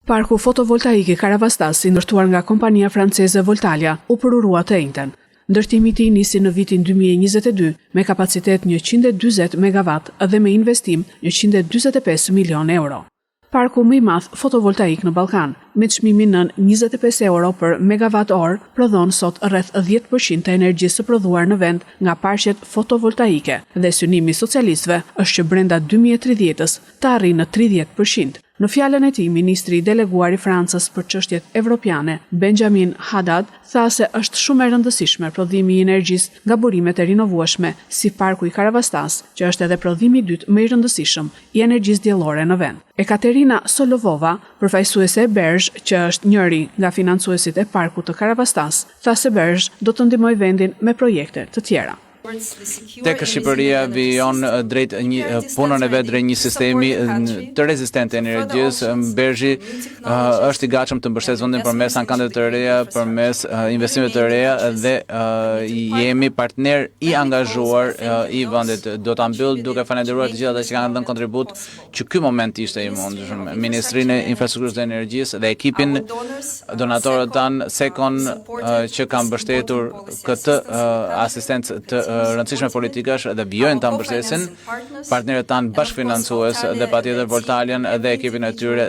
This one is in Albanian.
Parku fotovoltaik i Karavastasë, i ndërtuar nga kompania franceze Voltalia, u përurua të enjten. Ndërtimi i tij nisi në vitin 2022 me kapacitet 140 megawatt dhe me investim 145 milionë euro. Parku më i madh fotovoltaik në Ballkan, me çmimin nën 25 euro për megawatt orë, prodhon sot rreth 10% të energjisë së prodhuar në vend nga parqet fotovoltaike dhe synimi i socialistëve është që brenda 2030-s të arrijë në 30%. Në fjalën e tij, ministri i deleguar i Francës për çështjet evropiane, Benjamin Haddad, tha se është shumë e rëndësishme prodhimi i energjisë nga burimet e rinovueshme, si parku i Karavastasë, që është edhe prodhimi i dytë më i rëndësishëm i energjisë diellore në vend. Ekaterina Solovova, përfaqësuese e BERZH, që është njëri nga financuesit e parkut të Karavastasë, tha se BERZH do të ndihmojë vendin me projekte të tjera. Tek Shqipëria vijon drejt një punën e vet drejt një sistemi të rezistent të energjisë, BERZH-i është i gatshëm të mbështesë vendin përmes ankandeve të reja, përmes investimeve të reja dhe jemi partner i angazhuar i vendit. Do ta mbyll duke falënderuar të gjithë ata që kanë dhënë kontribut që ky moment ishte i mundshëm. Ministrinë e Infrastrukturës dhe Energjisë dhe ekipin, donatorët tanë, SECO-n, që kanë mbështetur këtë asistencë të rëndësishme politikash dhe vijojnë ta mbështesin, partnerët tanë bashkëfinancues dhe patjetër Voltalian dhe ekipin e tyre.